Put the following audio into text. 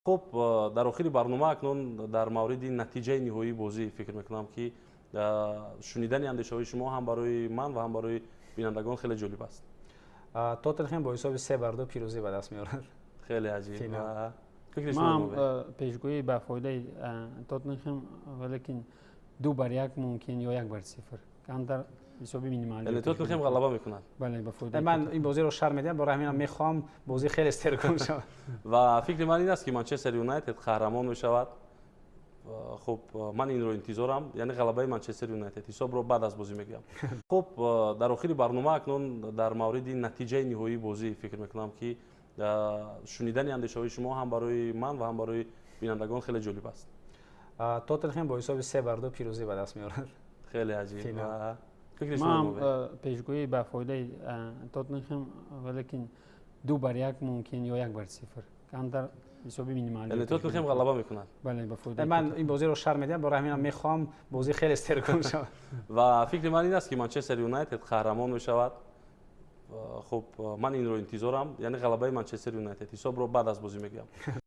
Хуб, дар охири барнома акнун дар мавриди натиҷаи ниҳоии бозӣ фикр мекунам, ки шунидани андешаҳои шумо ҳам барои ман ва ҳам барои бинандагон хеле ҷолиб аст. Тоттенҳем бо ҳисоби 3-2 пирӯзӣ ба даст меорад. Хеле аҷиб. Фикри Ман шумо? Пешгӯӣ ба фоидаи Тоттенҳем, валекин 2-1 мумкин ё 1-0, камтар ҳисоби минималӣ. Яъне Тоттенҳем ғалаба мекунад? Бале, ба фоидаи. Ман ин бозиро шарҳ медиҳам, барои ҳаминам мехоҳам бозӣ хеле серкун шавад. Ва фикри ман ин аст, ки Манчестер Юнайтед қаҳрамон мешавад. Хуб, ман инро интизорам, яъне ғалабаи Манчестер Юнайтед. Ҳисобро баъд аз бозӣ мегӯям. Хуб, дар охири барнома акнун дар мавриди натиҷаи ниҳоии бозӣ фикр мекунам, ки шунидани андешаҳои шумо ҳам барои ман ва ҳам барои бинандагон хеле ҷолиб аст. Тоттенҳем бо ҳисоби 3-2 пирӯзӣ ба даст меорад. Хеле аҷиб. Фикри шумо? Ман пешгӯӣ ба фоидаи Тоттенҳем, валекин 2-1 мумкин ё 1-0, камтар ҳисоби минималӣ. Яъне Тоттенҳем ғалаба мекунад? Бале, ба фоидаи. Ман ин бозиро шарҳ медиҳам, барои ҳаминам мехоҳам бозӣ хеле серкун шавад. Ва фикри ман ин аст, ки Манчестер Юнайтед қаҳрамон мешавад. Хуб, ман инро интизорам, яъне ғалабаи Манчестер Юнайтед. Ҳисобро баъд аз бозӣ мегӯям.